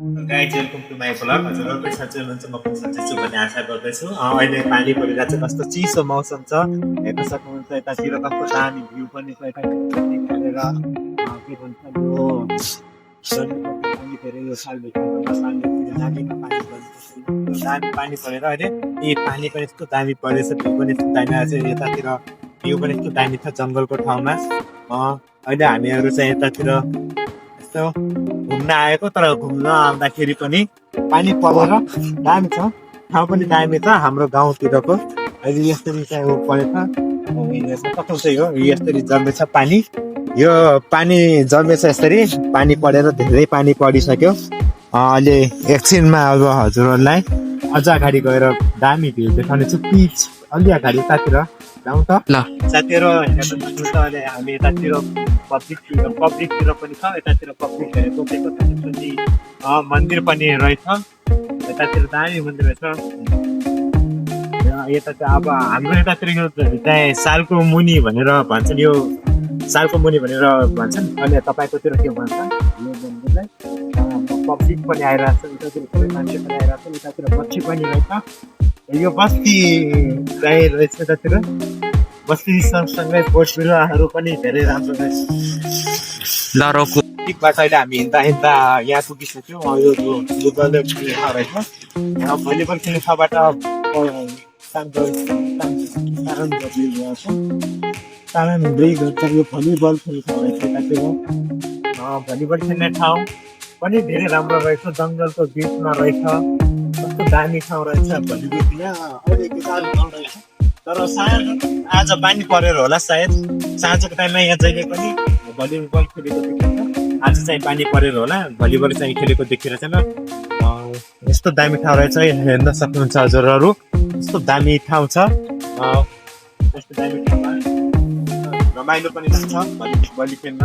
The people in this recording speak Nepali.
Guys welcome to my blog. हजुरहरू सन्चै हुनुहुन्छ, म पनि सन्चै छु भन्ने आशा गर्दैछु। अहिले पानी परिरहेको छ, कस्तो चिसो मौसम छ हेर्न सक्नुहुन्छ। यतातिर कस्तो दामी भ्यू पनि छ। यता परेर के भन्छ यो पानी फेरि यो सालभित्र नालीमा पानी परेको दामी पानी परेर अहिले यी पानी पनि यस्तो दामी परेछ, भ्यू पनि यस्तो दामी आएको छ। यतातिर भ्यू पनि यस्तो दामी छ जङ्गलको ठाउँमा। अहिले हामीहरू चाहिँ यतातिर यस्तो घुम्न आएको, तर घुम्न आउँदाखेरि पनि पानी परेर दामी छ, ठाउँ पनि दामी छ हाम्रो गाउँतिरको। अहिले यसरी चाहिँ ऊ परेछ कस्तो चाहिँ हो, यसरी जमेछ पानी। यो पानी जमेछ, यसरी पानी परेर धेरै पानी परिसक्यो। अहिले एकछिनमा अब हजुरहरूलाई अझ अगाडि गएर दामी भ्यू देखाउने छु। पिच अलि अगाडि यतातिर जाउँ त ल साथीहरू। हेर्न सक्नुहुन्छ अहिले हामी यतातिर पब्लिकतिर पनि छ। यतातिर पब्लिकहरू देखेको मन्दिर पनि रहेछ। यतातिर दामी मन्दिर रहेछ। यता चाहिँ अब हाम्रो यतातिर यो चाहिँ सालको मुनि भनेर भन्छन्, यो सालको मुनि भनेर भन्छन्। अनि तपाईँकोतिर के भन्छ यो मन्दिरलाई? पब्लिक पनि आइरहेको छ, यतातिर सबै मान्छे पनि आइरहेको छ। यतातिर बस्ती पनि रहेछ। यो बस्ती चाहिँ रहेछ यतातिर। बस्ती सँगसँगै बोट बिरुवाहरू पनि धेरै राम्रो रहेछ। पिकबाट अहिले हामी हिँड्दा यहाँ पुगिसक्यौँ। यो फुटबल खेल्ने ठाउँ रहेछ। यहाँ भलिबल खेल्ने ठाउँबाट यो भलिबल खेल्ने ठाउँ रहेछ। यतातिर भलिबल खेल्ने ठाउँ पनि धेरै राम्रो रहेछ, जङ्गलको बिचमा रहेछ। कस्तो दामी ठाउँ रहेछ भलिबल। यहाँ अहिलेको साल रहेछ, तर सायद आज पानी परेर होला, सायद साँझको टाइममा यहाँ जहिले पनि भलिबल खेलेको देखिन्छ। आज चाहिँ पानी परेर होला, भलिबल चाहिँ खेलेको देखिरहेको छैन। यस्तो दामी ठाउँ रहेछ, हेर्न सक्नुहुन्छ हजुरहरू। यस्तो दामी ठाउँ छ। यस्तो दामी ठाउँमा रमाइलो पनि लाग्छ भलिबल खेल्न।